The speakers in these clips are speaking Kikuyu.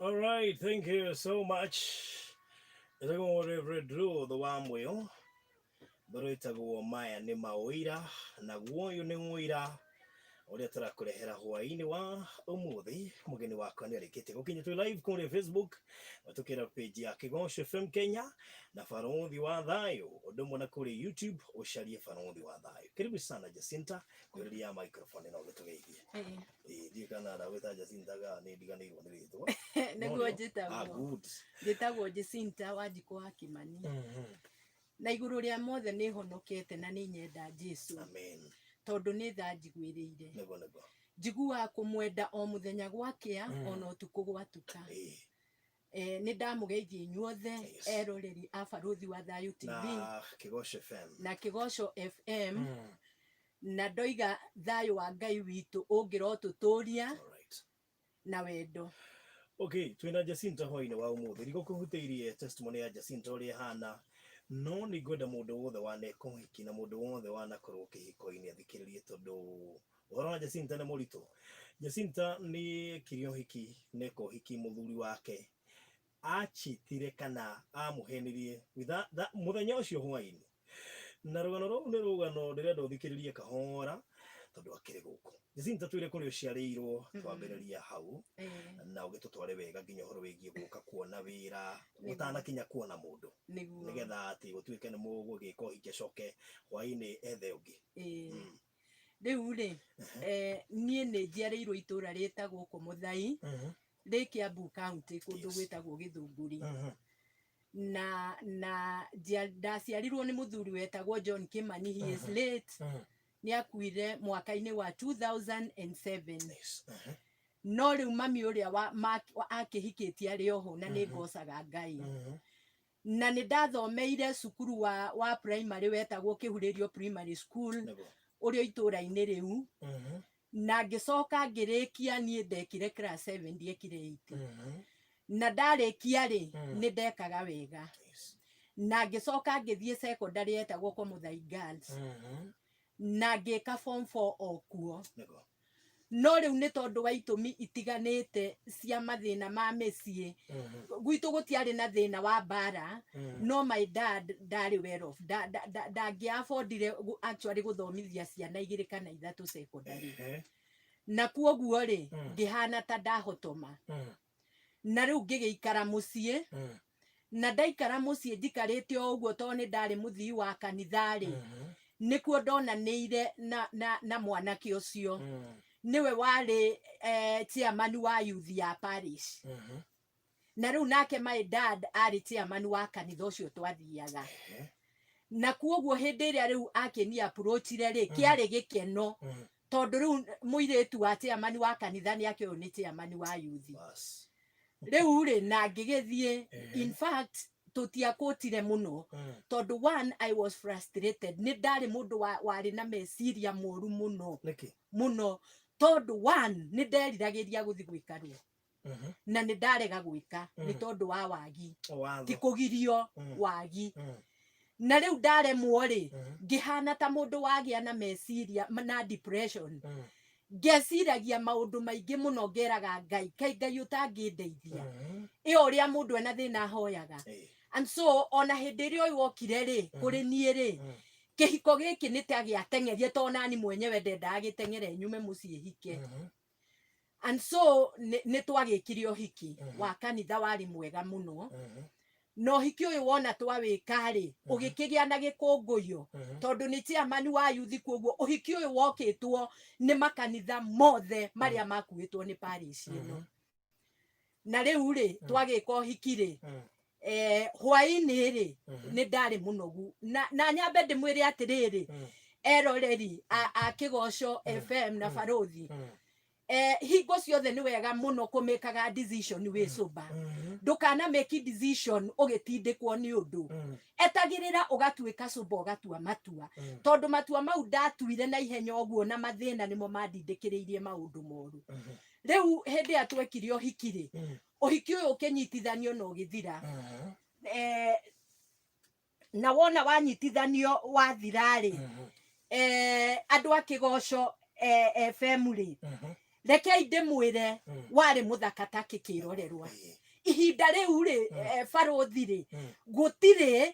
All right, thank you so much. Ĩtagwo Reverend Ruth wa Mũyo, rwĩtagwo Maya nĩ Maũira, naguo ũyũ nĩ ũira ũrĩa tũrakũrehera hwaĩ-inĩ wa ũmũthĩ. Mũgeni wakwa nĩ arĩkĩtie gũkinya, twĩ live kũrĩa Facebook, tũkĩra page ya Kĩgoco FM Kenya na Barũthi wa Thayũ, ũndũ ũmwe na kũrĩa YouTube ũcarie Barũthi wa Thayũ. Karibu sana Jacinta, kwĩrĩria microphone ĩno ũgĩtũgeithie. Ĩĩ, ndiũĩ kana ndagwĩta Jacinta kana nĩ ndiganĩirwo nĩ rĩtwa. Nĩguo. Ah, Njĩtagwo good. Njĩtagwo Jacinta Wanjikũ wa Kimani. Na igũrũ rĩa mothe nĩ honokete na nĩ nyenda Jesu. Amen. Tondũ nĩ tha njiguĩrĩire. Nĩguo nĩguo. Njiguaga kũmwenda o mũthenya gwakĩa, ona ũtukũ gwatuka. Nĩ ndamũgeithia inyuothe eroreri a Barũthi wa Thayũ TV na Kĩgoco FM. Na Kĩgoco FM. Na ndoiga thayũ wa Ngai witũ ũngĩrotũtũria All right. na wendo. Okay, twĩna Jacinta hwainĩ wa ũmũthĩ. Ndigũkũhutĩirie testimony ya Jacinta ũrĩa ĩhana, no nĩ ngwenda mũndũ wothe waneka ũhiki na mũndũ wothe wanakorwo kĩhiko-inĩ athikĩrĩrie, tondũ ũhoro wa Jacinta nĩ mũritũ. Jacinta nĩ ekire ũhiki, neka ũhiki, mũthuri wake achitire kana amũhenirie with mũthenya ũcio hwainĩ, na rũgano rũu nĩ rũgano ndĩrenda ũthikĩrĩrie kahora tondũ akĩrĩ gũkũ. Jacinta, twĩre kũrĩa ũciarĩirwo, twambĩrĩria hau, na ũgĩtũtware wega nginya ũhoro wĩgiĩ gũka kuona wĩra, ũtanakinya kuona mũndũ, nĩgetha atĩ gũtuĩke nĩ mũgũgĩka ũhiki acoke hwainĩ ethe ũngĩ. Rĩu rĩ, niĩ nĩ njiarĩirwo itũra rĩtagwo Kũmũthai, rĩ Kiambu County, kũndũ gwĩtagwo Gĩthũngũri. Na ndaciarirwo nĩ mũthuri wetagwo John Kimani. He is late. Nĩ akuire mwaka-inĩ wa 2007. No rĩu mami ũrĩa akĩhikĩtie arĩ oho, na nĩ ngocaga Ngai. Na nĩ ndathomeire cukuru wa primary wetagwo Kĩhurĩrio Primary School, ũrĩa itũũra-inĩ rĩu, na ngĩcoka ngĩrĩkia. Niĩ ndekire class 7, ndiekire 8. Na ndarĩkia rĩ, nĩ ndekaga wega, na ngĩcoka ngĩthiĩ secondary yetagwo Komuthai Girls, na ngĩka form 4 o kuo. No rĩu nĩ tondũ wa itũmi itiganĩte cia mathĩna ma mĩciĩ gwitũ, gũtiarĩ na thĩna wa mbara, no my dad ndarĩ well off. Ndangĩafordire actually gũthomithia ciana igĩrĩ kana ithatũ secondary. Na kuoguo rĩ, ngĩhana ta ndahotoma, na rĩu ngĩgĩikara mũciĩ. Na ndaikara mũciĩ njikarĩte o ũguo, tondũ nĩ ndarĩ mũthii wa kanitha rĩ, nĩkuo ndonanĩire na mwanake ũcio nĩwe warĩ chairman wa youth ya parish. Na rĩu nake my dad arĩ chairman wa kanitha ũcio twathiaga. Na kuoguo hĩndĩ ĩrĩa rĩu akĩni approachire rĩ, kĩarĩ gĩkeno, tondũ rĩu mũirĩtu wa chairman wa kanitha nĩ akĩũyũ nĩ chairman wa youth. Rĩu rĩ, na ngĩgĩthiĩ. In fact, tũtiakũtire mũno, tondũ one, I was frustrated. Nĩ ndarĩ mũndũ warĩ na meciria moru mũno. Nĩkĩ? Mũno, tondũ one, nĩ nderiragĩria gũthiĩ gwĩka ruo, na nĩ ndarega gwĩka nĩ tondũ wa wagi. Watho. Ti kũgirio, wagi. Na rĩu ndaremwo rĩ, ngĩhana ta mũndũ wagĩa na meciria na depression. Ngeciragia maũndũ maingĩ mũno, ngeraga Ngai, kaĩ Ngai ũtangĩndeithia? Ĩyo ũrĩa mũndũ ena thĩna ahoyaga. And so ona hĩndĩ ĩrĩa ũyũ wokire rĩ, kũrĩ niĩ rĩ, kĩhiko gĩkĩ nĩ ta gĩateng'erie, tondũ nani mwenyewe ndendaga gĩteng'ere nyume mũciĩ hike. And so nĩ twagĩkire ũhiki wa kanitha, warĩ mwega mũno. Na ũhiki ũyũ wona twawĩka rĩ, ũgĩkĩgĩa na gĩkũngũiyo, tondũ nĩ chairman wa youth. Kuoguo ũhiki ũyũ wokĩtwo nĩ makanitha mothe marĩa makuĩtwo nĩ parish ĩno. Na rĩu rĩ, twagĩka ũhiki rĩ, hwaĩ-inĩ rĩ, nĩ ndarĩ mũnogu. Na nyambe ndĩmwĩre atĩrĩrĩ, eroreri a Kĩgoco FM na Barũthi, hingo ciothe nĩ wega mũno kũmĩkaga decision wĩ sober. Ndũkana make decision ũgĩtindĩkwo nĩ ũndũ. Etagĩrĩra ũgatuĩka sober, ũgatua matua, tondũ matua mau ndatuire na ihenya ũguo na mathĩna nĩmo mandindĩkĩrĩirie maũndũ moru. Rĩu hĩndĩ ĩrĩa twekire ũhiki rĩ, ũhiki ũyũ ũkĩnyitithanio na ũgĩthira. Na wona wanyitithanio wathira rĩ, andũ a Kĩgoco FM rĩ, Rekei ndĩmwĩre, warĩ mũthaka ta kĩkĩrorerwa. Ihinda rĩu rĩ, barũthi rĩ, gũtirĩ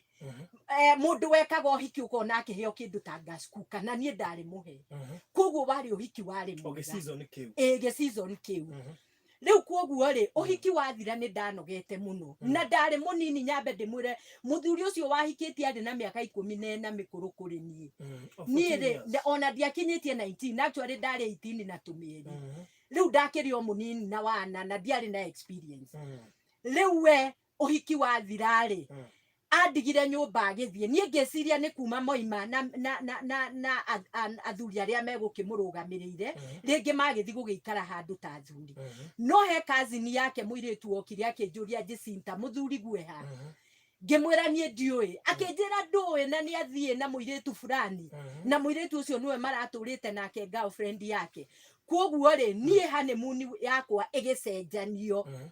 mũndũ wekaga ũhiki ũkona akĩheo kĩndũ ta gas cooker, na niĩ ndarĩ mũhe. Koguo warĩ ũhiki warĩ O mwega. Gĩseason kĩu. Ĩ, gĩseason kĩu. Rĩu koguo rĩ, ũhiki wathira nĩ ndanogete mũno na ndarĩ mũnini. Nyambe ndĩmwĩre, mũthuri ũcio wahikĩtie arĩ na mĩaka 14 mĩkũrũ kũrĩ niĩ. O Niĩ 14 rĩ, years. Ona ndiakinyĩtie 19, actually ndarĩ 18 na tũmĩeri. Rĩu ndakĩrĩ o mũnini na wana na ndiarĩ na experience. Rĩu we ũhiki wathira rĩ, andigire nyũmba agĩthiĩ. Niĩ ngĩciria nĩ kuma moima na athuri arĩa megũkĩmũrũgamĩrĩire, rĩngĩ magĩthiĩ gũgĩikara handũ ta athuri. No he cousin yake mũirĩtu wokire akĩnjũria, "Jacinta, mũthuri gueha?" Ngĩmwĩra niĩ ndiũĩ. Akĩnjĩra ndũĩ na nĩ athiĩ na mũirĩtu fulani, na mũirĩtu ũcio nĩwe maratũrĩte nake, girlfriend yake. Koguo rĩ, niĩ honeymoon yakwa ĩgĩcenjanio.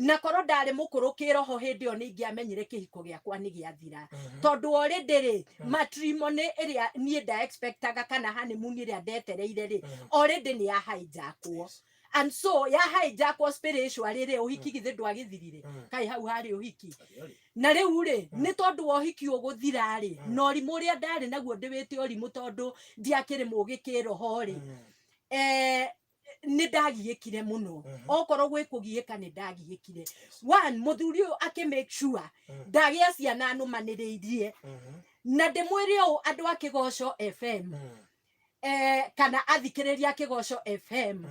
Na korwo ndarĩ mũkũrũ kĩroho hĩndĩ ĩyo, nĩ ingĩamenyire kĩhiko gĩakwa nĩ gĩathira, tondũ already rĩ, matrimony ĩrĩa niĩ nda expectaga kana honeymoon ĩrĩa ndetereire rĩ, already nĩ ya hijackwo. And so ya hijackwo spiritually rĩ, ũhiki githĩ ndwagĩthirire? Kaĩ hau harĩ ũhiki? Arĩ. Na rĩu rĩ, nĩ tondũ wa ũhiki ũgũthira rĩ, na ũrimũ ũrĩa ndarĩ naguo, ndĩwĩte ũrimũ tondũ ndiakĩrĩ mũgĩ kĩroho rĩ, nĩ ndagiĩkire mũno. Okorwo gwĩ kũgiĩka, nĩ ndagiĩkire. One, mũthuri ũyũ akĩ make sure ndagĩa ciana nũmanĩrĩirie. Na ndĩmwĩre ũũ, andũ a Kĩgoco FM, kana athikĩrĩria a Kĩgoco FM,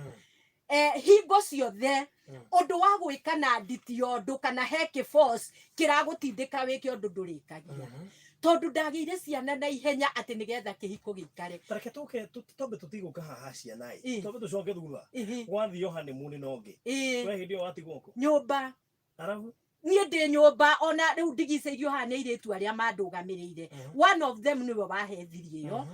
hingo ciothe ũndũ wa gwĩka na nditi ya ũndũ kana he kĩforce kĩragũtindĩka wĩke ũndũ, ndũrĩkagia, tondũ ndagĩire ciana na ihenya atĩ nĩgetha kĩhiko gĩikare. Tareke tũke twambe tũtigũka haha ciana ĩ. Twambe tũcoke thutha. Wathiĩ honeymoon na ũngĩ, we hĩndĩ ĩyo watigwo kũ? Nyũmba. Arabu? Niĩ ndĩ nyũmba, ona rĩu ndigicĩirio haha nĩ airĩtu arĩa mandũgamĩrĩire. One of them nĩwe wahethirie ĩyo,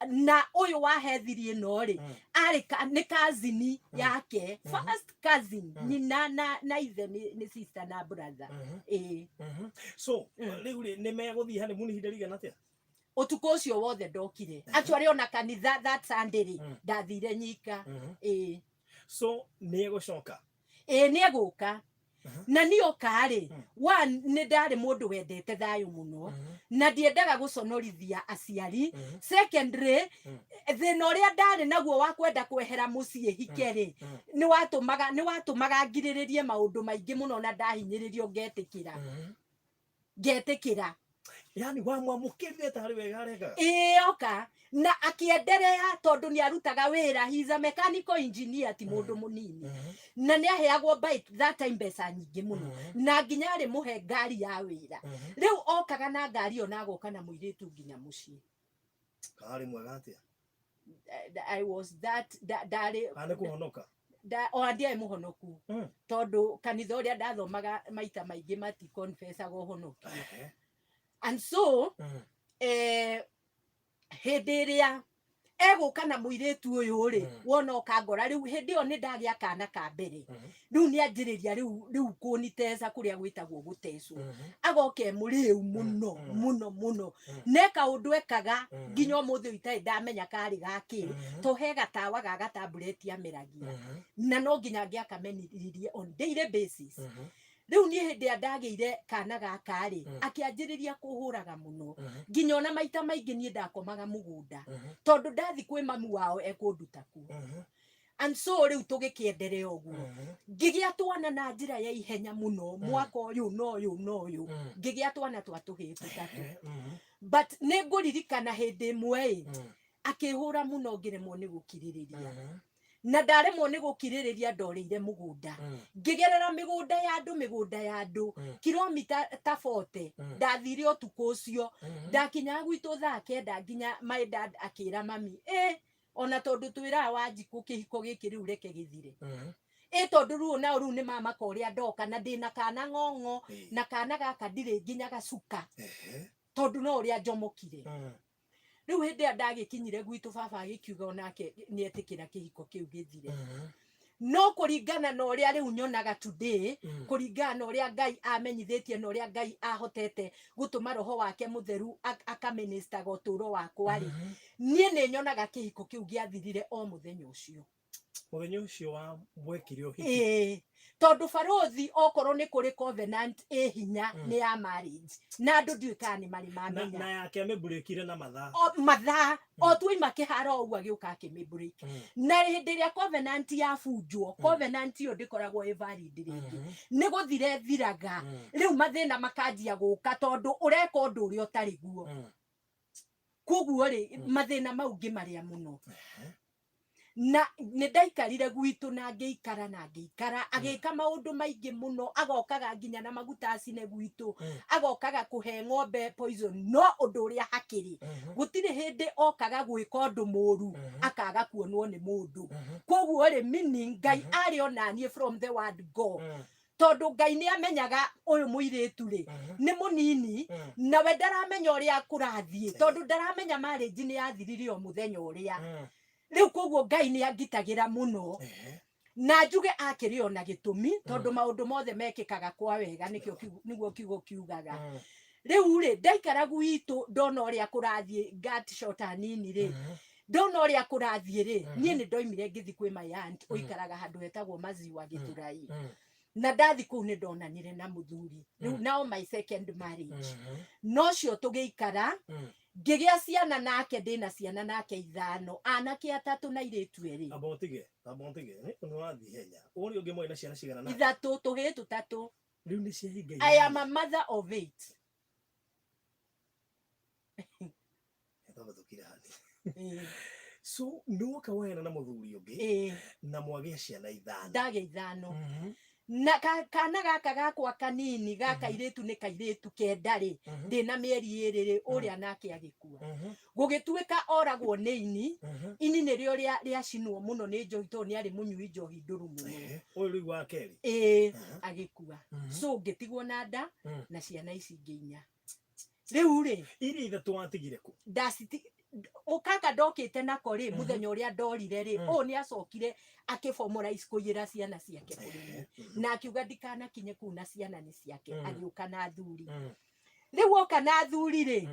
na ũyũ wahethirie ĩno rĩ, arĩ nĩ cousin yake, first cousin. Nyina na ithe nĩ sister na brother, ĩĩ. So rĩu rĩ, nĩ megũthiĩ honeymoon ihinda rĩigana atĩa? Ũtukũ ũcio wothe ndokire. Actually, ona kanitha that Sunday rĩ, ndathire nyika, ĩĩ. So nĩ egũcoka? Ĩĩ, nĩ egũka. Na niĩ oka rĩ, one, nĩ ndarĩ mũndũ wendete thayũ mũno na ndiendaga gũconorithia aciari. Secondly, thĩna ũrĩa ndarĩ naguo wa kwenda kwehera mũciĩ hike rĩ, nĩ watũmaga ngirĩrĩrie maũndũ maingĩ mũno, na ndahinyĩrĩrio ngetĩkĩra, ngetĩkĩra. Yani wamwamũkĩrire tarĩ wega arekaga? Ĩĩ, oka na akĩenderea, tondũ nĩ arutaga wĩra. He is a mechanical engineer, ti mũndũ mũnini, na nĩ aheagwo by that time mbeca nyingĩ mũno, na nginya arĩ mũhe ngari ya wĩra. Rĩu okaga na ngari ĩyo na agoka na mũirĩtu nginya mũciĩ. Karĩ mwega atĩa? I was that ndarĩ Kana nĩ kũhonoka? Ona ndiarĩ mũhonoku, tondũ kanitha ũrĩa ndathomaga maita maingĩ mati confessaga ũhonokio. And so hĩndĩ ĩrĩa egũka na mũirĩtu ũyũ rĩ, wona ũkangora rĩu hĩndĩ ĩyo nĩ ndagĩa kana ka mbere. Rĩu nĩ anjĩrĩria rĩu kũniteca, kũrĩa gwĩtagwo gũtecwo. Agoka e mũrĩu mũno, mũno mũno. Ne kaũndũ ekaga nginya ũmũthĩ ũyũ itarĩ ndamenya karĩ gakĩ, to he gatawa ga gatambureti ameragia, na no nginya angĩakamenirie on daily basis. Rĩu niĩ hĩndĩ ĩrĩa ndagĩire kana gaka rĩ, akĩanjĩrĩria kũhũraga mũno, nginya ona maita maingĩ niĩ ndakomaga mũgũnda, tondũ ndathi kwĩ mamu wao ekũnduta kuo. And so rĩu tũgĩkĩenderea ũguo, ngĩgĩa twana na njĩra ya ihenya mũno. Mwaka ũyũ na ũyũ na ũyũ ngĩgĩa twana twa tũhĩĩ tũtatũ. But nĩ ngũririkana hĩndĩ ĩmwe ĩ, akĩhũra mũno ngĩremwo nĩ gũkirĩrĩria, na ndaremwo nĩ gũkirĩrĩria, ndorĩire mũgũnda, ngĩgerera mĩgũnda ya andũ, mĩgũnda ya andũ, kilomita ta 40. Ndathire ũtukũ ũcio, ndakinyaga gwitũ thaa 9, nginya my dad akĩra mami, ĩ ona tondũ twĩraga Wanjikũ kĩhiko gĩkĩ rĩu reke gĩthire, ĩ tondũ rĩu nao rĩu nĩ mamaka ũrĩa ndoka na ndĩna kana ng'ong'o, na kana gaka ndirĩ nginya gacuka, tondũ no ũrĩa njomokire. Rĩu hĩndĩ ĩrĩa ndagĩkinyire gwitũ, baba agĩkiuga onake nĩ etĩkĩra kĩhiko kĩu gĩthire. No kũringana na ũrĩa rĩu nyonaga today, kũringana na ũrĩa Ngai amenyithĩtie na ũrĩa Ngai ahotete gũtũma roho wake mũtheru akaministaga ũtũũro wakwa rĩ, niĩ nĩ nyonaga kĩhiko kĩu gĩathirire o mũthenya ũcio. Muthenya ucio wa mwekire uhiki. Ĩĩ, tondũ barothi okorwo nĩ kũrĩ covenant ĩ hinya nĩ ya marriage, na andũ ndiũĩ kana nĩ marĩ Na, mamenya. na yake amĩmburĩkire na mathaa. O mathaa o tuoima kĩharo ũguo agĩũka akĩmĩbreak. Na hĩndĩ ĩrĩa covenant yabunjwo, covenant ĩyo ndĩkoragwo ĩ valid rĩngĩ, nĩ gũthira ĩthiraga. Rĩu mathĩna makanjia gũka tondũ ũreka ũndũ ũrĩa ũtarĩ guo. Koguo rĩ, mathĩna mau ngĩmarĩa mũno, na nĩ ndaikarire gwitũ na ngĩikara na ngĩikara, agĩka maũndũ maingĩ mũno, agokaga nginya na maguta acine gwitũ, agokaga kũhe ng'ombe poison. No ũndũ ũrĩa hakĩrĩ, gũtirĩ hĩndĩ okaga gwĩka ũndũ mũru akaga kuonwo nĩ mũndũ. Koguo rĩ, meaning Ngai arĩ ona niĩ from the word go, tondũ Ngai nĩ amenyaga ũyũ mũirĩtu rĩ nĩ mũnini, nawe ndaramenya ũrĩa kũrathiĩ, tondũ ndaramenya marriage nĩ yathirire o mũthenya ũrĩa rĩu. Koguo Ngai nĩ angitagĩra mũno, na njuge akĩrĩ ona gĩtũmi, tondũ maũndũ mothe mekĩkaga kwa wega, nĩkĩo nĩguo kiugo kiugaga. Rĩu rĩ, ndaikara gwitũ, ndona ũrĩa kũrathiĩ, gut shot hanini rĩ, ndona ũrĩa kũrathiĩ rĩ, niĩ nĩ ndoimire ngĩthi kwĩ my aunt ũikaraga handũ hetagwo Maziwa, Gĩthũrai. Na ndathi kũu nĩ ndonanire na mũthuri rĩu, nao my second marriage, no cio tũgĩikara, ngĩgĩa ciana nake, ndĩna ciana nake ithano, anake atatũ na airĩtu erĩ. Amba ũtige, amba ũtige, nĩ nĩ wathiĩ henya. Ũrĩa ũngĩ mwarĩ na ciana cigana nake? Ithatũ, tũhĩĩ tũtatũ. Rĩu nĩ ciahinga. I am a mother of eight. Twamũthũkire hani. So nĩ woka wayana na mũthuri ũngĩ na mwagĩa ciana ithano. Ndagĩa ithano na kana gaka gakwa kanini ga kairĩtu, nĩ kairĩtu kenda rĩ, ndĩna mĩeri 2 rĩ, ũrĩa nake agĩkua. Gũgĩtuĩka oragwo nĩ ini. Ini nĩrĩo rĩacinwo mũno nĩ njohi, tondũ nĩ arĩ mũnyui njohi ndũrũ mũno. Ehe, ũyũ rĩu wa kerĩ. Ĩĩ, agĩkua. So ngĩtigwo na nda na ciana ici ingĩ inya. Rĩu rĩ, iria ithatũ watigire kũ? Ndaciti ũkaka ndokĩte nako rĩ, mũthenya ũrĩa ndorire rĩ, ũyũ nĩ acokire akĩbomora kũiyĩra ciana ciake kũrĩ niĩ, na akiuga ndikanakinye kũu na ciana nĩ ciake. Agĩũka na athuri. Rĩu oka na athuri rĩ,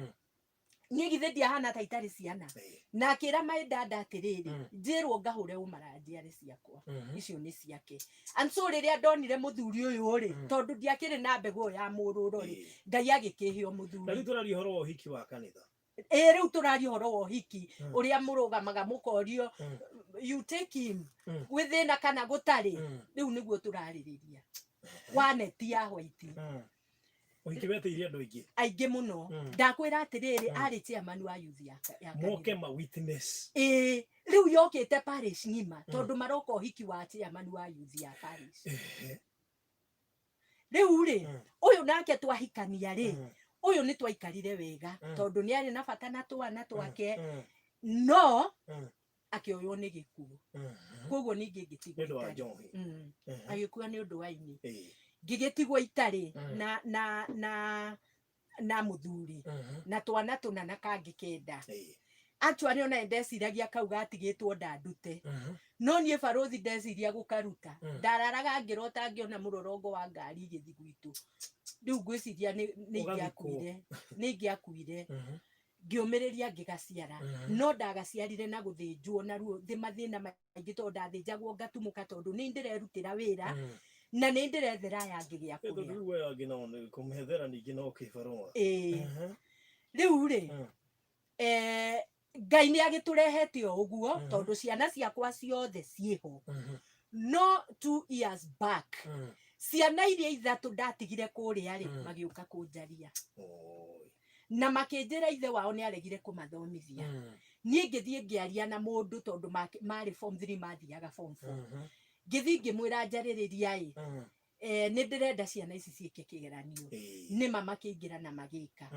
niĩ githĩ ndiahana ta itarĩ ciana? Na akĩra my dad atĩrĩrĩ, njĩrwo ngahũre ũmaranji arĩ ciakwa, icio nĩ ciake. And so rĩrĩa ndonire mũthuri ũyũ rĩ, tondũ ndiakĩrĩ na mbegũ ĩyo ya mũrũro rĩ, Ngai agĩkĩhe o Na mũthuri. Rĩu tũraria ũhoro wa ũhiki wa kanitha. Ĩ, rĩu tũraria ũhoro wa ũhiki ũrĩa mũrũgamaga mũkorio, you take him, gwĩ thĩna kana gũtarĩ. Rĩu nĩguo tũrarĩrĩria wa neti ya white. Ũhiki wetĩirie andũ aingĩ. Aingĩ mũno. Ndakwĩra atĩrĩrĩ, arĩ chairman wa youth ya kanitha. Moke ma witness. Ĩĩ, rĩu yokĩte parish ng'ima, tondũ maroka ũhiki wa chairman wa youth ya parish. Rĩu rĩ, ũyũ nake twahikania rĩ, ũyũ nĩ twaikarire wega, tondũ nĩ arĩ na bata na twana twake, no akĩoywo nĩ gĩkuũ. Koguo ningĩ ngĩtigwo Nĩ ũndũ wa itarĩ. njohi. Agĩkua nĩ ũndũ wa ini. Ngĩgĩtigwo itarĩ na mũthuri na twana tũna na kangĩ kenda. Actually, ona ndeciragia kau gatigĩtwo ndandute, no niĩ barũthi ndeciria gũkaruta. Ndararaga ngĩrota ngĩona mũrorongo wa ngari igĩthi gwitũ. Rĩu ngwĩciria nĩ Ũgathikwo. ingĩakuire, nĩ ingĩakuire. Ngĩũmĩrĩria ngĩgaciara, no ndagaciarire na gũthĩnjwo na ruo thĩ, mathĩna maingĩ, tondũ ndathĩnjagwo ngatumũka, tondũ nĩ ndĩrerutĩra wĩra na nĩ ndĩrethera aya angĩ gĩa Tondũ kũrĩa. Rĩu we angĩ nao nĩ kũmethera ningĩ no kĩbarũa. Ĩĩ. Rĩu rĩ, Ngai nĩ agĩtũrehete o ũguo, tondũ ciana ciakwa ciothe ciĩho. No 2 years back, ciana iria ithatũ ndatigire kũrĩa rĩ, magĩũka kũnjaria Oi. na makĩnjĩra ithe wao nĩ aregire kũmathomithia. Niĩ ngĩthiĩ ngĩaria na mũndũ, tondũ marĩ form 3, mathiaga form 4. Ngĩthiĩ ngĩmwĩra, njarĩrĩria ĩ, nĩ ndĩrenda ciana ici ciĩke kĩgeranio. Nĩma makĩingĩra na magĩka.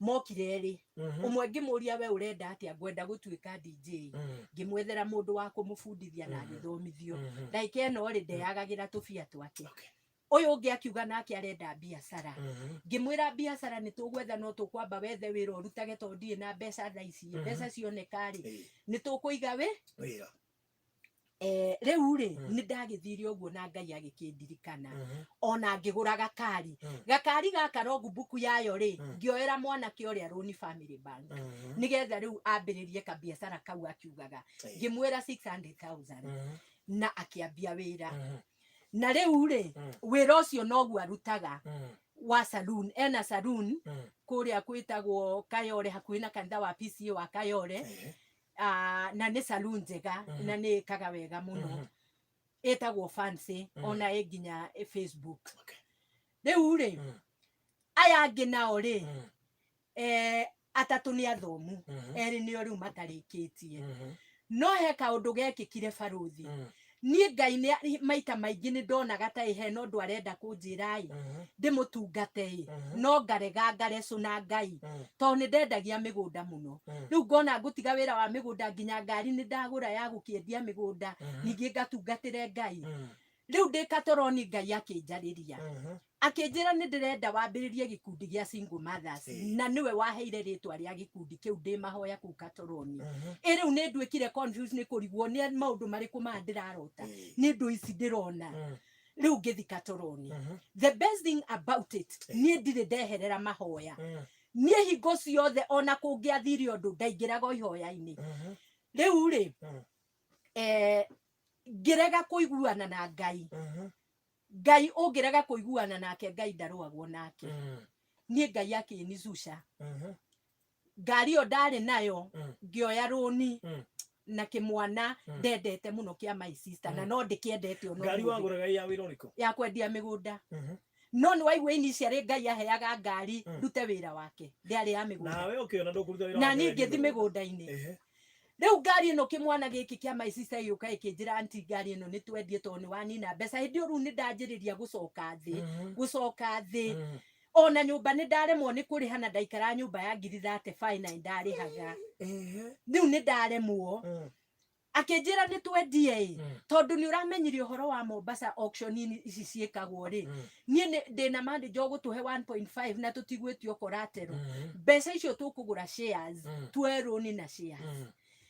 Mokire erĩ. Ũmwe ngĩmũria, we ũrenda atĩa? Ngwenda gũtuĩka DJ. Ngĩmwethera mũndũ wa kũmũbundithia na agĩthomithio. Ndagĩka ĩno rĩ, ndeyagagĩra tũbia twake. Ũyũ ũngĩ akiuga nake arenda biacara. Ngĩmwĩra biacara nĩ tũgwetha, no tũkwamba wethe wĩra ũrutage, tondũ ndirĩ na mbeca thaa ici. Mbeca cioneka rĩ, nĩ tũkũiga wĩ Wĩra. Rĩu rĩ, nĩ ndagĩthire ũguo na Ngai agĩkĩndirikana, ona ngĩgũra gakari. Gakari gaka logbook yayo rĩ, ngĩoera mwanake ũrĩa rũni Family Bank, nĩgetha rĩu ambĩrĩrie kabiacara kau akiugaga. Ngĩmwĩra 600,000. Na akĩambia wĩra. Na rĩu rĩ, wĩra ũcio noguo arutaga wa saloon, ena saloon kũrĩa kwĩtagwo Kayore, hakuhĩ na kanitha wa PCA wa Kayore. Ah, na nĩ saloon njega na nĩ ĩkaga wega mũno, ĩtagwo Fancy. Ona ĩ nginya Facebook. Rĩu rĩ, aya angĩ nao rĩ, atatũ nĩ athomu, erĩ nĩo rĩu matarĩkĩtie. No he kaũndũ gekĩkire, baruthi. Niĩ Ngai nĩ maita maingĩ nĩ ndonaga ta ĩ hena ũndũ arenda kũnjĩra ĩ ndĩmũtungate ĩ, no ngarega, ngarecũ na Ngai, tondũ nĩ ndendagia mĩgũnda mũno. Rĩu ngona ngũtiga wĩra wa mĩgũnda, nginya ngari nĩ ndagũra ya gũkĩendia mĩgũnda, ningĩ ngatungatĩre Ngai. Rĩu ndĩ katoroni, Ngai akĩnjarĩria, akĩnjĩra nĩ ndĩrenda wambĩrĩrie gĩkundi gĩa single mothers. Na nĩwe waheire rĩtwa rĩa gĩkundi kĩu ndĩ mahoya kũu katoroni. Ĩ rĩu nĩ nduĩkire confused, nĩ kũrigwo nĩ maũndũ marĩkũ maya ndĩrarota, nĩ ndũ ici ndĩrona. Rĩu ngĩthi katoroni. The best thing about it, niĩ ndirĩ ndeherera mahoya. Niĩ hingo ciothe, ona kũngĩathire ũndũ, ndaingĩraga o ihoya-inĩ. Rĩu rĩ, ngĩrega kũiguana na Ngai. Ngai ũngĩrega kũiguana nake, Ngai ndarũagwo nake. Niĩ Ngai akĩnicusha ngari ĩyo ndarĩ nayo, ngĩoya rũni na kĩmwana ndendete mũno kĩa my sister, na no ndĩkĩendete ona Ngari ũmũthĩ. Wagũraga ya wĩra ũrĩkũ? Ya kwendia mĩgũnda. No nĩ waigua initially Ngai aheaga ngari ndute wĩra wake, ndĩarĩ ya mĩgũnda. Nawe ũkĩona ndũkũruta wĩra Na wa niĩ kwendia ngĩthi mĩgũnda. Mĩgũnda-inĩ. Rĩu ngari ĩno, kĩmwana gĩkĩ kĩa my sister gĩũka gĩkĩnjĩra, "Aunty, ngari ĩno nĩ twendie tondũ nĩ wanina mbeca." Hĩndĩ ĩyo rĩu nĩ ndanjĩrĩria gũcoka thĩ, gũcoka thĩ. Ona nyũmba nĩ ndaremwo nĩ kũrĩha, na ndaikara nyũmba ya ngiri 35 na nĩ ndarĩhaga. Rĩu nĩ ndaremwo. Akĩnjĩra nĩ twendie ĩ, tondũ nĩ ũramenyire ũhoro wa Mombasa auction ici ciĩkagwo rĩ. Niĩ ndĩna manager ũgũtũhe 1.5 na tũtigwĩtio collateral. Mbeca icio tũkũgũra shares, tuoe rũni na shares.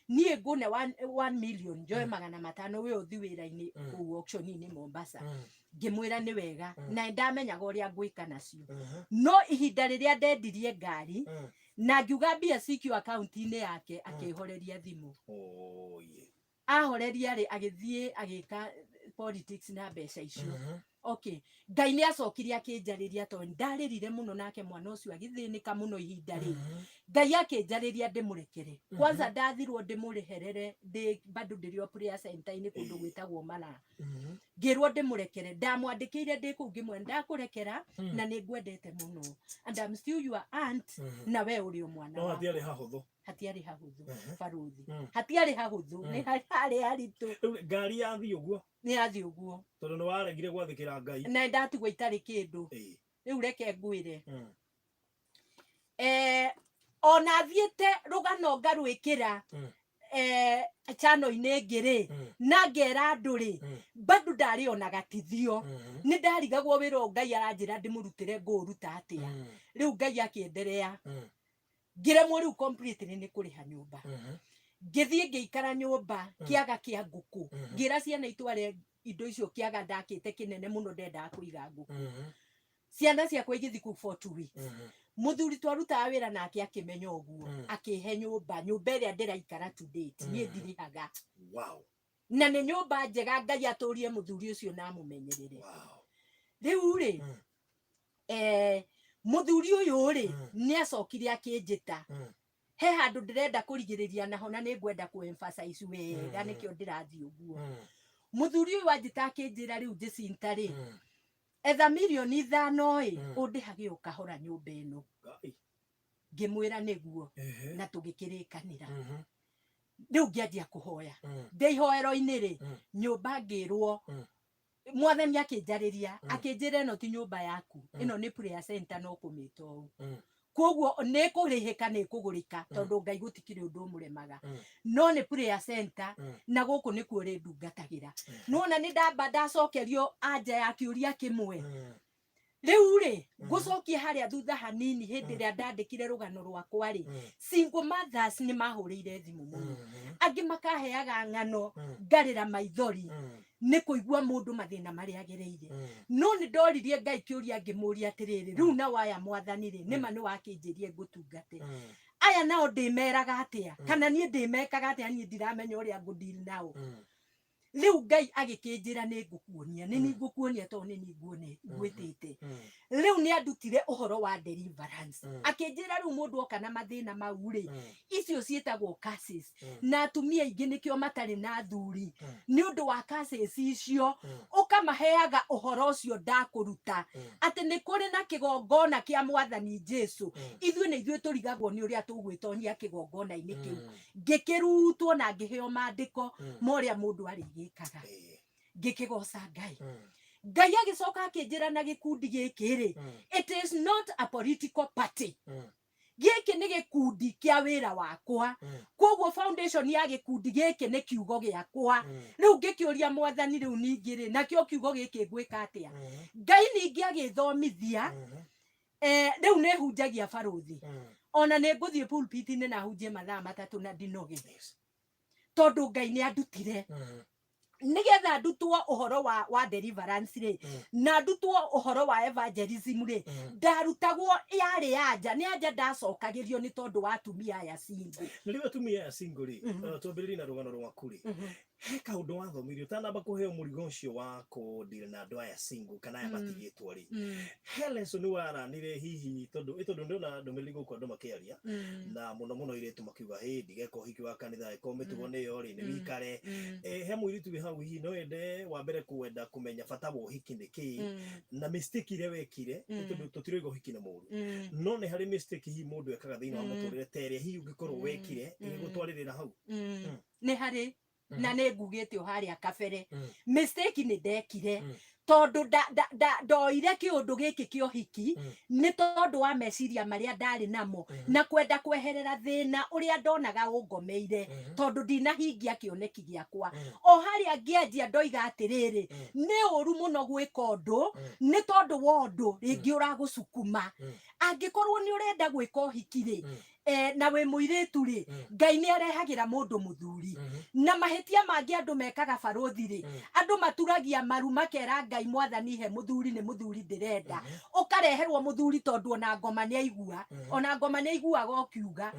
Niĩ ngũne 1 million, njoe 500, we ũthi wĩra-inĩ kũu auction-inĩ Mombasa. Ngĩmwĩra nĩ wega, na ndamenyaga ũrĩa ngwĩka nacio. No ihinda rĩrĩa ndendirie ngari na ngiuga mbia cikio akaunti-inĩ yake, akĩhoreria thimũ. Oh, yeah. Ahoreria rĩ, agĩthiĩ agĩka politics na mbeca icio. Okay, Ngai nĩ acokire akĩnjarĩria, tondũ ndarĩrire mũno, nake mwana ũcio agĩthĩnĩka mũno ihinda rĩu. Ngai akĩnjarĩria ndĩmũrekere. Kwanza ndathirwo ndĩmũreherere ndĩ bado ndĩrĩ o prayer center-inĩ kũndũ gwĩtagwo Malaa. Ngĩrwo ndĩmũrekere. Ndamwandĩkĩire ndĩ kũu, ngĩmwĩra ndakũrekera na nĩ ngwendete mũno and I'm still your aunt, na we ũrĩ o mwana No wakwa. hatiarĩ hahũthũ. Hatiarĩ hahũthũ, baruthi. Hatiarĩ hahũthũ, nĩ harĩ haritũ. Rĩu ngari yathiĩ ũguo? Nĩ yathiĩ ũguo. Tondũ nĩ waregire gwathĩkĩra Ngai. Na ndatigwo itarĩ kĩndũ. Rĩu reke ngwĩre, ona thiĩte rũgano ngarwĩkĩra channel-inĩ ĩngĩ rĩ, na ngera andũ rĩ, bado ndarĩ ona gatithio. Nĩ ndarigagwo wĩra ũyũ Ngai aranjĩra ndĩmũrutĩre ngũũruta atĩa. Rĩu Ngai akĩenderea, ngĩremwo rĩu completely nĩ kũrĩha nyũmba. Ngĩthiĩ ngĩikara nyũmba kĩaga kĩa ngũkũ. Ngĩra ciana itware indo icio kĩaga ndakĩte kĩnene mũno, ndendaga kũiga ngũkũ. Ciana ciakwa igĩthiĩ kũu for 2 weeks. Mũthuri twarutaga wĩra nake akĩmenya ũguo, akĩhe nyũmba, nyũmba ĩrĩa ndĩraikara to date. Niĩ ndirĩhaga. Na nĩ nyũmba njega. Ngai atũrie mũthuri ũcio na amũmenyerere. Rĩu rĩ, mũthuri ũyũ rĩ, nĩ acokire akĩnjĩta. He handũ ndĩrenda kũrigĩrĩria naho, na nĩ ngwenda kũ emphasize wega, nĩkĩo ndĩrathiĩ ũguo. Mũthuri ũyũ anjĩta, akĩnjĩra, "Rĩu Jacinta rĩ, etha mirioni 5 ĩ, ũndĩhage o kahora nyũmba ĩno." Ngai. Ngĩmwĩra nĩguo, na tũgĩkĩrĩkanĩra. Rĩu ngĩanjia kũhoya. Ndĩ ihoero-inĩ rĩ, nyũmba ngĩrwo, Mwathani akĩnjarĩria, akĩnjĩra, "Ĩno ti nyũmba yaku, ĩno nĩ prayer center, no kũmĩta ũũ." Koguo nĩ kũrĩhĩka, nĩ kũgũrĩka, tondũ Ngai gũtikĩrĩ ũndũ ũmũremaga. No nĩ prayer center, na gũkũ nĩkuo rĩ ndungatagĩra. Nona nĩ ndamba ndacokerio anja ya kĩũria kĩmwe. Rĩu rĩ, ngũcokia harĩa thutha hanini, hĩndĩ ĩrĩa ndandĩkire rũgano rwakwa rĩ, single mothers nĩ mahũrĩire thimũ mũno, angĩ makaheaga ng'ano, ngarĩra maithori nĩ kũigua mũndũ mathĩna marĩa agereire. No nĩ ndoririe Ngai kĩũria, ngĩmũria atĩrĩrĩ, "Rĩu na waya Mwathani rĩ, nĩma nĩ wakĩnjĩrie ngũtungate, aya nao ndĩmeraga atĩa, kana niĩ ndĩmekaga atĩa? Niĩ ndiramenya ũrĩa ngũdeal nao." Rĩu Ngai agĩkĩnjĩra nĩ ngũkuonia, nĩ ni ngũkuonia tondũ nĩ ni nguone ngwĩtĩte. Rĩu nĩ andutire ũhoro wa deliverance. Akĩnjĩra rĩu mũndũ oka na mathĩna mau rĩ, icio ciĩtagwo curses. Na atumia aingĩ nĩkĩo matarĩ na athuri nĩ ũndũ wa curses icio. Ũkamaheaga ũhoro ũcio ndakũruta atĩ nĩ kũrĩ na kĩgongona kĩa Mwathani Jesu. Ithuĩ nĩ ithuĩ tũrigagwo nĩ ũrĩa tũgwĩtonyia kĩgongona-inĩ kĩu. Ngĩkĩrutwo na ngĩheo maandĩko ma ũrĩa mũndũ arĩgĩkaga. Ngĩkĩgoca Ngai. Ngai agĩcoka akĩnjĩra na gĩkundi gĩkĩ rĩ, it is not a political party. Gĩkĩ nĩ gĩkundi kĩa wĩra wakwa. Koguo foundation ya gĩkundi gĩkĩ nĩ kiugo gĩakwa. Rĩu ngĩkĩũria Mwathani, rĩu ningĩ rĩ, nakĩo kiugo gĩkĩ ngwĩka atĩa? Ngai ningĩ agĩthomithia. Rĩu nĩ hunjagia, barũthi. Ona nĩ ngũthiĩ pulpit-inĩ na hunjie mathaa 3 na ndinoge. Tondũ Ngai nĩ andutire nigetha ndutwo ũhoro wa deliverance rĩ, na ndutwo ũhoro wa evangelism rĩ. Ndarutagwo yarĩ anja nĩ anja ndacokagĩrio nĩ tondũ wa atumia aya single. Na rĩu atumia aya single rĩ, twambĩrĩrie na rũgano rwaku rĩ, he kaũndũ wathomirie ũtanamba kũheo mũrigo ũcio wa kũdeal na andũ aya single kana aya matigĩtwo rĩ? He lesson waranire hihi? Tondũ ndĩrona ndũmĩrĩri gũkũ andũ makĩaria, na mũno mũno airĩtu makiuga, "Hĩ, ndigeka ũhiki wa kanitha, ĩkorwo mĩtugo nĩyo rĩ, nĩ wikare." He mũirĩtu wĩ hau hihi no ende wa mbere kwenda kũmenya bata wa ũhiki nĩ kĩĩ na mistake iria wekire, nĩ tondũ tũtiroiga ũhiki nĩ mũũru, no nĩ harĩ mistake hihi mũndũ ekaga thĩinĩ wa mũtũrĩre ta ĩrĩa hihi ũngĩkorwo wekire ĩgĩgũtwarĩrĩra hau. Nĩ harĩ, na nĩ ngugĩte o harĩa kabere, mistake nĩ ndekire, tondũ ndoire kĩũndũ gĩkĩ kĩa ũhiki nĩ tondũ wa meciria marĩa ndarĩ namo na kwenda kweherera thĩna ũrĩa ndonaga ũngomeire, tondũ ndinahingia kĩoneki gĩakwa. O harĩa ngĩanjia ndoiga atĩrĩrĩ, nĩ ũru mũno gwĩka ũndũ nĩ tondũ wa ũndũ rĩngĩ ũragũcukuma. Angĩkorwo nĩ ũrenda gwĩka ũhiki rĩ, na wĩ mũirĩtu rĩ, Ngai nĩ arehagĩra mũndũ mũthuri. Na mahĩtia mangĩ andũ mekaga, barũthi rĩ, andũ maturagia maru makera Ngai, "Mwathani, he mũthuri, nĩ mũthuri ndĩrenda." Ũkareherwo mũthuri tondũ ona ngoma nĩ aigua, ona ngoma nĩ aiguaga ũkiuga.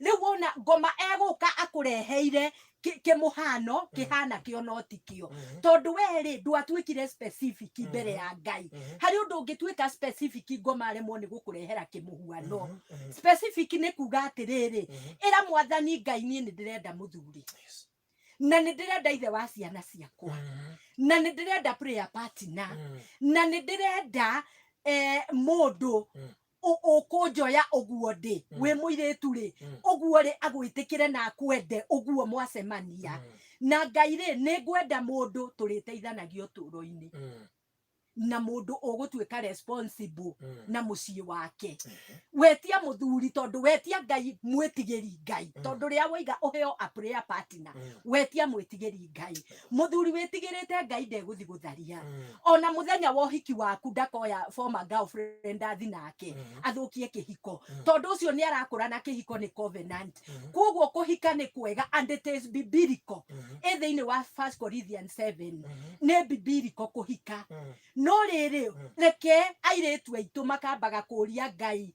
Rĩu wona ngoma egũka akũreheire kĩmũhano kĩhana kĩo no ti kĩo, tondũ we rĩ, ndwatuĩkire specific mbere ya Ngai. Harĩ ũndũ ũngĩtuĩka specific, ngoma aremwo nĩ gũkũrehera kĩmũhuano. Specific nĩ kuga atĩrĩrĩ, ĩra Mwathani Ngai, "Niĩ nĩ ndĩrenda mũthuri, na nĩ ndĩrenda ithe wa ciana ciakwa, na nĩ ndĩrenda prayer partner, na nĩ ndĩrenda mũndũ ũkũnjoya ũguo ndĩ." Wĩ mũirĩtu rĩ, ũguo rĩ, agwĩtĩkĩre na akwende ũguo mwacemania na Ngai rĩ, nĩ ngwenda mũndũ tũrĩteithanagia ũtũũro-inĩ, na mũndũ ũgũtuĩka responsible na mũciĩ wake." Wetia mũthuri tondũ wetia Ngai mwĩtigĩri Ngai, tondũ rĩrĩa woiga ũheo a prayer partner, wetia mwĩtigĩri Ngai. Mũthuri wĩtigĩrĩte Ngai ndegũthi gũtharia. Ona mũthenya wa ũhiki waku ndakoya former girlfriend athi nake athũkie kĩhiko, tondũ ũcio nĩ arakũra na kĩhiko nĩ covenant. Koguo kũhika nĩ kwega and it is biblical. Ĩ thĩinĩ wa 1 Corinthians 7, nĩ biblical kũhika. No rĩrĩ, reke airĩtu aitũ makambaga kũria Ngai.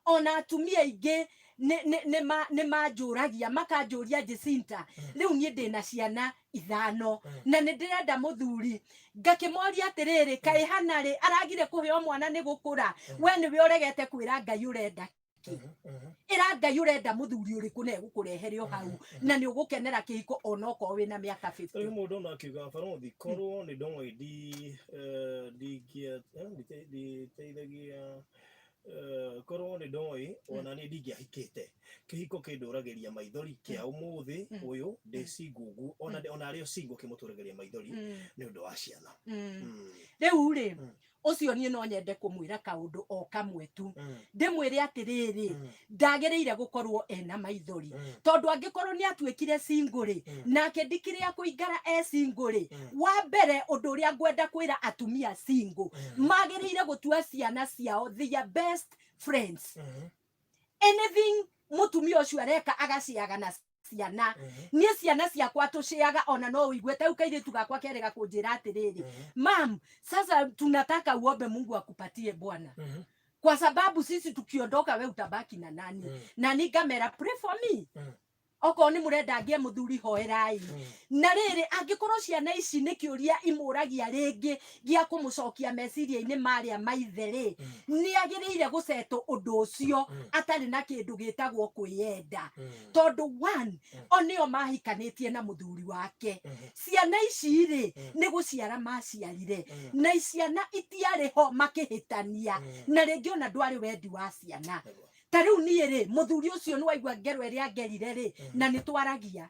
Ona atumia aingĩ nĩ manjũragia, makanjũria, "Jacinta, rĩu niĩ ndĩna ciana 5 na nĩ ndĩrenda mũthuri." Ngakĩmoria atĩrĩrĩ, kaĩ hana rĩ, aragire kũheo mwana nĩ gũkũra? We nĩwe ũregete kwĩra Ngai ũrenda kĩ. Ĩra Ngai ũrenda mũthuri ũrĩkũ na egũkũrehere o hau, na nĩ ũgũkenera kĩhiko onokorwo wĩna mĩaka 50. Rĩu mũndũ ona akiuga, "Barothi, korwo nĩ ndoĩ nditeithagia, korwo nĩ ndoĩ ona niĩ ndingĩahikĩte. Kĩhiko kĩndũragĩria maithori kĩa ũmũthĩ ũyũ ndĩ single ũguo, ona arĩ o single kĩmũtũragĩria maithori nĩ ũndũ wa ciana." Rĩu rĩ, ũcio niĩ no nyende kũmwĩra kaũndũ o kamwe tu. Ndĩmwĩre atĩrĩrĩ, ndagĩrĩire gũkorwo ena maithori, tondũ angĩkorwo nĩ atuĩkire single rĩ, nake ndikĩrĩa kũingara e single rĩ. Wa mbere, ũndũ ũrĩa ngwenda kwĩra atumia single, magĩrĩire gũtua ciana ciao their best friends. Anything mũtumia ũcio areka agaciaga na ciana. Niĩ ciana ciakwa tũciaga, ona no ũigue ta rĩu kairĩtu gakwa kerega kũnjĩra atĩrĩrĩ, "Mam, sasa tunataka uombe Mungu akupatie bwana, kwa sababu sisi tukiondoka we utabaki na nani?" Na ningamera, "Pray for me." Okorwo nĩ mũrenda ngĩe mũthuri, hoerai. Na rĩrĩ, angĩkorwo ciana ici nĩ kĩũria imũragia rĩngĩ gĩa kũmũcokia meciria-inĩ marĩa maithe rĩ, nĩ agĩrĩire gũcetwo ũndũ ũcio atarĩ na kĩndũ gĩtagwo kwĩyenda, tondũ one, o nĩo mahikanĩtie na mũthuri wake. Ciana ici rĩ, nĩ gũciara maciarire, na ciana itiarĩ ho makĩhĩtania, na rĩngĩ ona ndwarĩ wendi wa ciana. Ta rĩu niĩ rĩ, mũthuri ũcio nĩ waigua ngero ĩrĩa ngerire rĩ, na nĩ twaragia,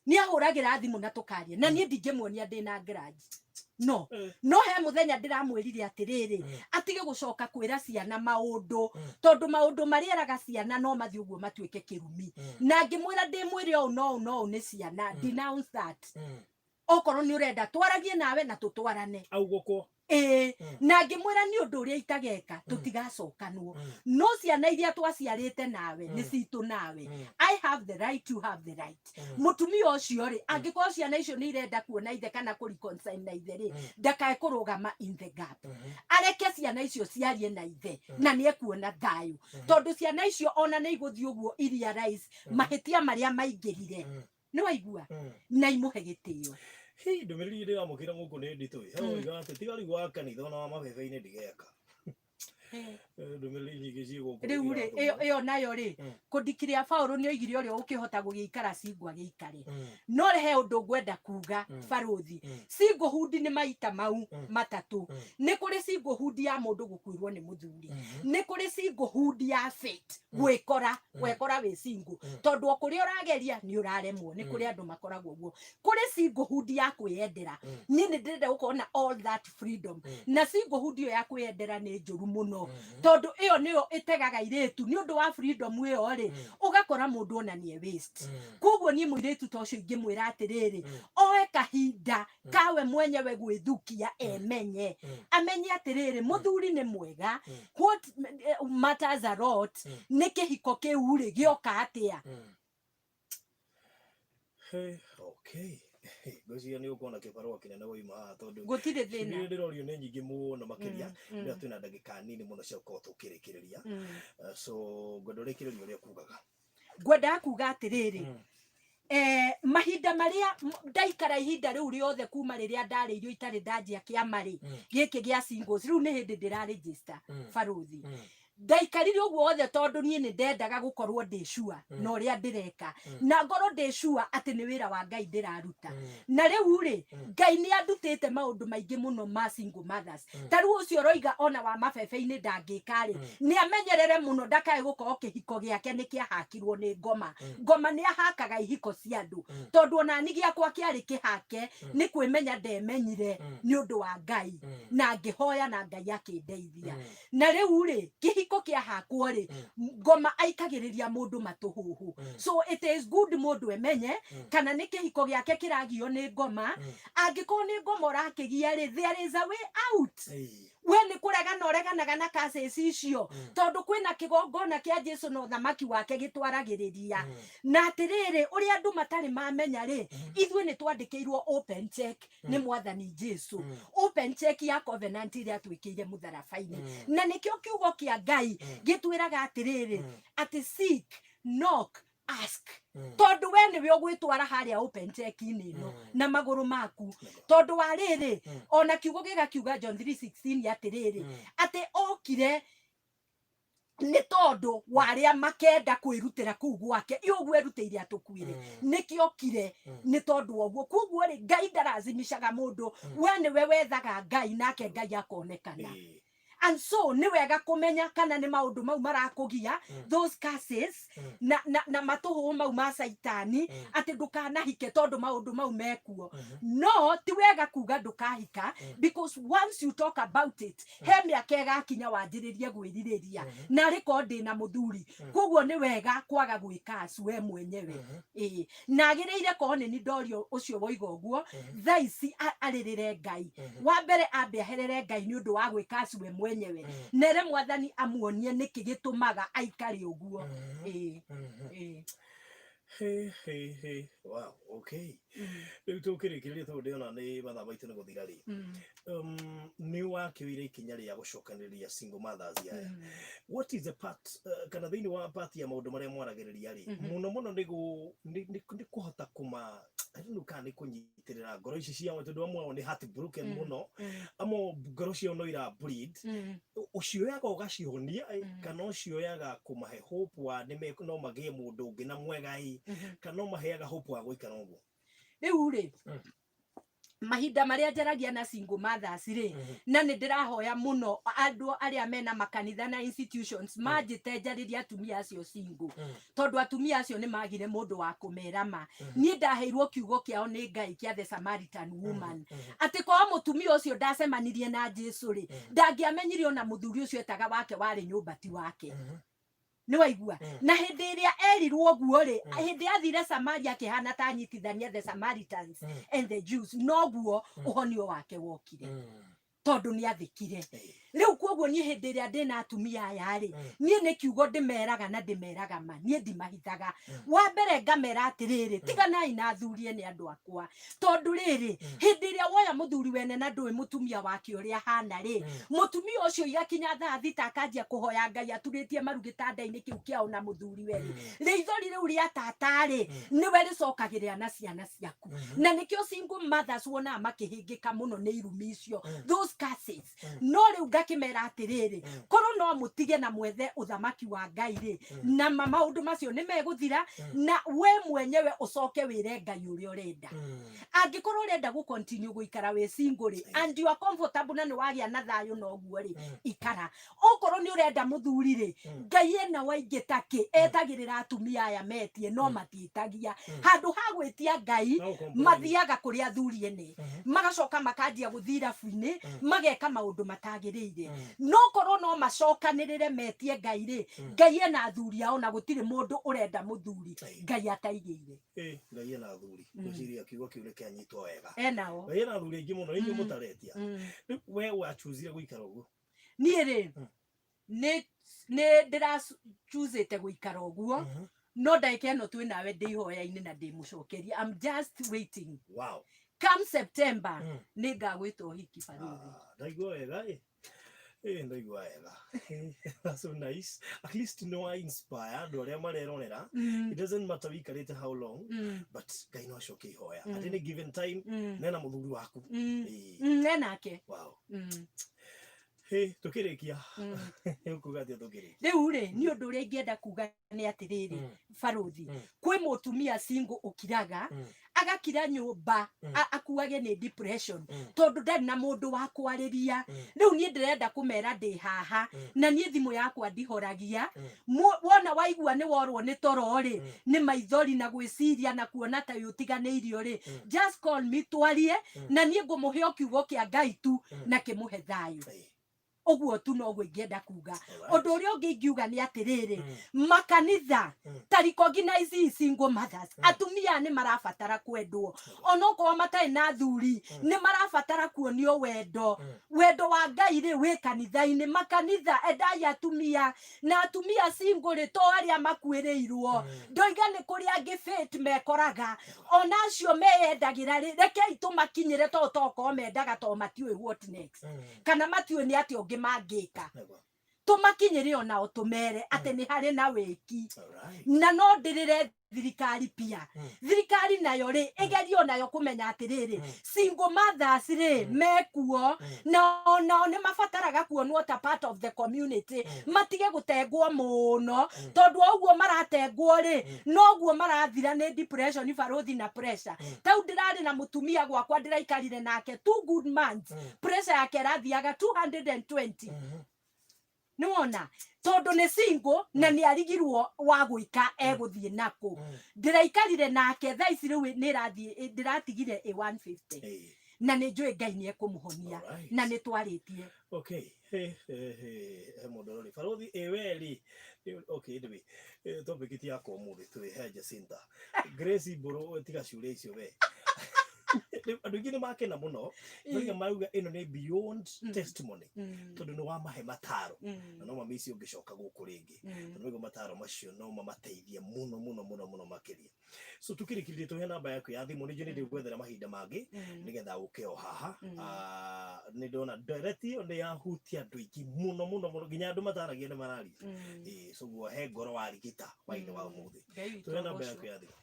nĩ ahũragĩra thimũ na tũkaria, na niĩ ndingĩmuonia ndĩna grudge. No no he mũthenya ndĩramwĩrire atĩrĩrĩ, atige gũcoka kwĩra ciana maũndũ, tondũ maũndũ marĩa eraga ciana no mathiĩ ũguo matuĩke kĩrumi. Na ngĩmwĩra, ndĩmwĩre ũũ no ũũ no ũũ nĩ ciana, denounce that. Okorwo nĩ ũrenda twaragie nawe na tũtwarane. Augũkwo. Ĩĩ. Na ngĩmwĩra nĩ ũndũ ũrĩa itageka, tũtigacokanwo, no ciana iria twaciarĩte nawe nĩ citũ nawe. I have the right, you have the right. Mũtumia ũcio rĩ, angĩkorwo ciana icio nĩ irenda kuona ithe kana kũ reconcile na ithe rĩ, ndakae kũrũgama in the gap. Areke ciana icio ciarie na ithe na nĩ ekuona thayũ, tondũ ciana icio ona nĩ igũthiĩ ũguo irealize mahĩtia marĩa maingĩrire, nĩ waigua, na imũhe gĩtĩo. Hii ndũmĩrĩri ndĩramũkĩra gũkũ nĩ nditũ. He ũiga atĩ tiga rĩu wa kanitha, ona wa mabebe-inĩ ndigeka. Ndũmĩrĩri nyingĩ ciĩ gũkũ. Rĩu rĩ, ĩyo nayo rĩ, kũndikiria Paũlũ nĩ oigire ũrĩa ũkĩhota gũgĩikara single agĩikare. No he ũndũ ngwenda kuga, barũthi. Singlehood nĩ maita mau matatũ. Nĩ kũrĩ singlehood ya mũndũ gũkuĩrwo nĩ mũthuri, nĩ kũrĩ singlehood ya fate, gwĩkora wekora wĩ single tondũ o kũrĩa ũrageria nĩ ũraremwo. Nĩ kũrĩ andũ makoragwo ũguo. Kũrĩ singlehood ya kwĩyendera, niĩ nĩ ndĩrenda gũkorwo na all that freedom. Na singlehood ĩyo ya kwĩyendera nĩ njũru mũno, tondũ ĩyo nĩyo ĩtegaga airĩtu. Nĩ ũndũ wa freedom ĩyo rĩ, ũgakora mũndũ ona nĩ waste. Koguo niĩ mũirĩtu ta ũcio ingĩmwĩra atĩrĩrĩ, oe kahinda kawe mwenyewe gwĩthukia, emenye, amenye atĩrĩrĩ, mũthuri nĩ mwega. What matters a lot nĩ kĩhiko kĩu rĩ, gĩoka atĩa. Hey, okay, ngwĩciria nĩ ũkuona kĩbarũa kĩnene wauma haha, tondũ Gũtirĩ thĩna. ciũria ndĩrorio nĩ nyingĩ mũno makĩria. Rĩrĩa twĩna ndagĩka nini mũno cia gũkorwo tũkĩrĩkĩrĩria. So ngwenda ũrĩkĩrĩrie ũrĩa kugaga. Ngwendaga kuga atĩrĩrĩ, mahinda marĩa ndaikara ihinda rĩu rĩothe kuma rĩrĩa ndarĩirio itarĩ ndanjia kĩama rĩ, gĩkĩ gĩa singles, rĩu nĩ hĩndĩ ndĩra register. Barũthi, ndaikarire ũguo wothe tondũ niĩ nĩ ndendaga gũkorwo ndĩ sure na ũrĩa ndĩreka, na ngorwo ndĩ sure atĩ nĩ wĩra wa Ngai ndĩraruta. Na rĩu rĩ, Ngai nĩ andutĩte maũndũ maingĩ mũno ma single mothers. Ta rĩu ũcio ũroiga ona wa mabebe-inĩ ndangĩka rĩ, nĩ amenyerere mũno ndakae gũkorwo kĩhiko gĩake nĩ kĩahakirwo nĩ ngoma. Ngoma nĩ ahakaga ihiko cia andũ, tondũ ona ni gĩakwa kĩarĩ kĩhake. Nĩ kwĩmenya ndemenyire nĩ ũndũ wa Ngai, na ngĩhoya na Ngai akĩndeithia. Na rĩu rĩ, kĩhiko kĩahakwo rĩ, ngoma aikagĩrĩria mũndũ matũhũhũ. So it is good mũndũ emenye kana nĩ kĩhiko gĩake kĩragio nĩ ngoma. Angĩkorwo nĩ ngoma ũrakĩgia rĩ, there is a way out. We nĩ kũregana ũreganaga na curses icio, tondũ kwĩna kĩgongona kĩa Jesu na ũthamaki wake gĩtwaragĩrĩria. Na atĩrĩrĩ, ũrĩa andũ matarĩ mamenya rĩ, ithuĩ nĩ twandĩkĩirwo open check nĩ Mwathani Jesu, open check ya covenant ĩrĩa atwĩkĩire mũtharaba-inĩ. Na nĩkĩo kiugo kĩa Ngai gĩtwĩraga atĩrĩrĩ, atĩ seek, knock, ask, tondũ we nĩwe ũgwĩtwara harĩa open check-inĩ ĩno na magũrũ maku. Tondũ wa rĩrĩ, ona kiugo gĩgakiuga John 3:16 atĩrĩrĩ, atĩ okire nĩ tondũ wa arĩa makenda kwĩrutĩra kũu gwake. Ĩ ũguo erutĩire atũkuĩre, nĩkĩo okire, nĩ tondũ wa ũguo. Koguo rĩ, Ngai ndarazimishaga mũndũ. We nĩwe wethaga Ngai, nake Ngai akonekana. And so nĩ wega kũmenya kana nĩ maũndũ mau marakũgia, those curses na matũhũhũ mau ma Caitani, atĩ ndũkanahike tondũ maũndũ mau mekuo. No ti wega kuga ndũkahika, because once you talk about it, he mĩaka ĩgakinya wanjĩrĩrie gwĩrirĩria, na arĩ korwo ndĩna mũthuri. Koguo nĩ wega kwaga gwĩka acu we mwenyewe. Ĩĩ, na agĩrĩire korwo nĩ ni ndorio ũcio woiga ũguo thaa ici, arĩrĩre Ngai wa mbere, ambe aherere Ngai nĩ ũndũ wa gwĩka acu we mwenyewe, nere Mwathani amuonie nĩkĩ gĩtũmaga aikare ũguo. Ĩĩ. Hey, hey, hey. Wow, okay. Rĩu tũkĩrĩkĩrĩria tondũ ndĩrona nĩ mathaa maitũ nĩ gũthira rĩ, nĩ wakĩoire ikinya rĩa gũcokanĩrĩria single mothers aya. What is the part, kana thĩinĩ wa part ya maũndũ marĩa mwaragĩrĩria rĩ, mũno mũno nĩ nĩ kũhota kũma, I don't know kana nĩ kũnyitĩrĩra ngoro ici ciao, tondũ amwe ao nĩ heartbroken mũno, amwe ngoro ciao no ira bleed. Ũcioyaga ũgacihonia ĩ, kana ũcioyaga kũmahe hope wa nĩ no magĩe mũndũ ũngĩ na mwega ĩ, kana no maheaga hope wa gũikara ũguo? Rĩu rĩ, mahinda marĩa njaragia na single mothers rĩ, na nĩ ndĩrahoya mũno andũ arĩa mena makanitha na institutions manjĩte njarĩrie atumia acio single, tondũ atumia acio nĩ magire mũndũ wa kũmera ma. Niĩ ndaheirwo kiugo kĩao nĩ Ngai kĩa the Samaritan woman, atĩ korwo mũtumia ũcio ndacemanirie na Jesu rĩ, ndangĩamenyire ona mũthuri ũcio etaga wake warĩ nyũmba ti wake. Nĩ waigua? Na hĩndĩ ĩrĩa erirwo ũguo rĩ, hĩndĩ athire Samaria akĩhana ta anyitithania the Samaritans and the Jews, noguo ũhonio wake wokire, tondũ nĩ athĩkire. Rĩu koguo niĩ hĩndĩ ĩrĩa ndĩna atumia aya rĩ, niĩ nĩ kiugo ndĩmeraga na ndĩmeraga ma, niĩ ndimahithaga. Wa mbere ngamera atĩrĩrĩ, tiganai na athuri ene andũ akwa, tondũ rĩrĩ, hĩndĩ ĩrĩa woya mũthuri wene na ndũĩ mũtumia wake ũrĩa ahana rĩ, mũtumia ũcio igakinya thaa 6 akanjia kũhoya Ngai aturĩtie maru gĩtanda-inĩ kĩu kĩao na mũthuri we rĩ, rĩithori rĩu rĩa tata rĩ, nĩwe rĩcokagĩrĩra na ciana ciaku. Na nĩkĩo single mothers wonaga makĩhĩngĩka mũno nĩ irumi icio, those curses. No rĩu ngakĩmera atĩrĩrĩ, korwo no mũtige na mwethe ũthamaki wa Ngai rĩ, na maũndũ macio nĩ megũthira, na we mwenyewe ũcoke wĩre Ngai ũrĩa ũrenda. Angĩkorwo ũrenda gũ continue gũikara wĩ single rĩ, and you are comfortable na nĩ wagĩa na thayũ na ũguo rĩ, ikara. Okorwo nĩ ũrenda mũthuri rĩ, Ngai ena waingĩ takĩ etagĩrĩra atumia aya metie, no matiĩtagia. Handũ ha gwĩtia Ngai, No complain. mathiaga kũrĩ athuri ene, magacoka makanjia gũthiĩ irabu-inĩ, mageka maũndũ matagĩrĩire. No korwo no macokanĩrĩre metie Ngai rĩ, Ngai ena athuri ao, na gũtirĩ mũndũ ũrenda mũthuri Ngai ataigĩire. Ngai ena athuri. Ngwĩciria kiugo kĩu nĩ kĩanyitwo wega. Enao. Ngai ena athuri aingĩ mũno, nĩ inyuĩ mũtaretia. Rĩu we wachuzire gũikara ũguo? Niĩ rĩ, nĩ ndĩrachoosĩte gũikara ũguo, no ndagĩka ĩno twĩ nawe ndĩ ihoya-inĩ na ndĩ mũcokeria. I'm just waiting. Come September, nĩ ngagwĩta ũhiki, barũthi. Ah, ndaigua wega ĩ. Ndaigua wega. That's so nice. At least no I inspire andũ arĩa marerorera. It doesn't matter wĩikarĩte how long, but Ngai no acokie ihoya at any given time. Nena mũthuri waku. Nenake. Wow. Hey, tukĩrĩkia, ũkuga atĩa tũkĩrĩkia? Rĩu rĩ, niĩ ũndũ ũrĩa ingĩenda kuga nĩ atĩrĩrĩ, barũthi, kwĩ mũtumia single ũkiraga, agakira nyũmba, akuage nĩ depression, tondũ ndarĩ na mũndũ wa kwarĩria. Rĩu niĩ ndĩrenda kũmera ndĩ haha, na niĩ thimũ yakwa ndihoragia. Wona waigua nĩ worwo nĩ toro rĩ, nĩ maithori na gwĩciria na kuona ta wĩ ũtiganĩirio rĩ, just call me twarie, na niĩ ngũmũhe o kiugo kĩa Ngai tu na kĩmũhe thayũ. Ũguo tu noguo ingĩenda kuga. Ũndũ ũrĩa ũngĩ ingiuga nĩ atĩrĩrĩ, makanitha ta recognize single mothers. Atumia nĩ marabatara kwendwo, onokorwo matarĩ na athuri, nĩ marabatara kuonio wendo. Wendo wa Ngai rĩ, wĩ kanitha-inĩ. Makanitha, endai atumia, na atumia single rĩ, to arĩa makuĩrĩirwo. Ndoiga nĩ kũrĩ angĩ fate mekoraga, ona acio meyendagĩra rĩ, rekei tũmakinyĩre, to tokorwo mendaga to matiũĩ what next, kana matiũĩ nĩ atĩa ũngĩ mangĩka. Tũmakinyĩre onao, tũmere atĩ nĩ harĩ na wĩki. Na no ndĩrĩre thirikari pia. Thirikari nayo rĩ, ĩgerie onayo kũmenya atĩrĩrĩ, single mothers rĩ, mekuo, na onao nĩ mabataraga kuonwo ta part of the community. Matige gũtengwo mũno, tondũ o ũguo maratengwo rĩ, noguo marathira nĩ depression, barũthi, na pressure. Tau ndĩrarĩ na mũtumia gwakwa ndĩraikarire nake 2 good months, pressure yake ĩrathiaga 220. Nĩwona, tondũ nĩ single na nĩ arigirwo wa gwĩka egũthiĩ nakũ. Ndĩraikarire nake, thaa ici rĩu nĩ ĩrathiĩ, ndĩratigire ĩ 150, na nĩ njũĩ Ngai nĩ ekũmũhonia. Na nĩ twarĩtie. Okay, he he he he mũndũ ũrori barũthi ĩ we rĩ. Okay, anyway, topic ti yakwa ũmũthĩ, twĩ he Jacinta Grace Mbũrũ, tiga ciũria icio we. Rĩu andũ aingĩ nĩ makena mũno, marauga marauga ĩno nĩ beyond testimony, tondũ nĩ wamahe mataro, na no mamici ũngĩcoka gũkũ rĩngĩ, tondũ nĩguo mataro macio no mamateithie mũno mũno mũno mũno makĩria. So tukĩrĩkĩrĩria, tũhe namba yaku ya thimũ. Nĩ njũĩ nĩ ndĩgwethera mahinda mangĩ nĩgetha ũke o haha. Ah, nĩ ndona ndereti ĩyo nĩ yahutia andũ aingĩ mũno mũno mũno, nginya andũ mataragia nĩ mararia. Ĩĩ, so guo he ngoro warigita hwainĩ wa ũmũthĩ. Ngai witũ Tũhe namba agocwo. yaku ya thimũ.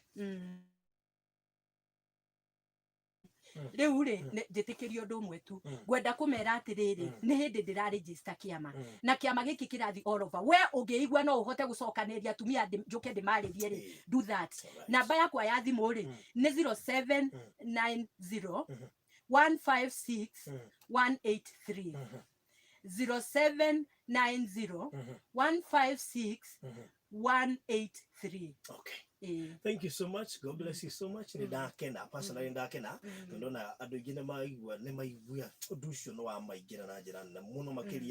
Rĩu rĩ, njĩtĩkĩrie ũndũ ũmwe tu. Ngwenda kũmera atĩrĩrĩ, nĩ hĩndĩ ndĩraregister kĩama, na kĩama gĩkĩ kĩrathi all over. We ũngĩigua no ũhote gũcokanĩria atumia njũke ndĩmarĩrie rĩ, do that. Namba yakwa ya thimũ rĩ, nĩ 0790 156 183, 0790 156 183. Okay. Ĩĩ. Thank you so much. God bless you so much. Nĩ ndakena personally, nĩ ndakena tondũ ndona andũ aingĩ nĩ maigua ũndũ ũcio nĩ wamaingĩra na njĩra nene mũno makĩria.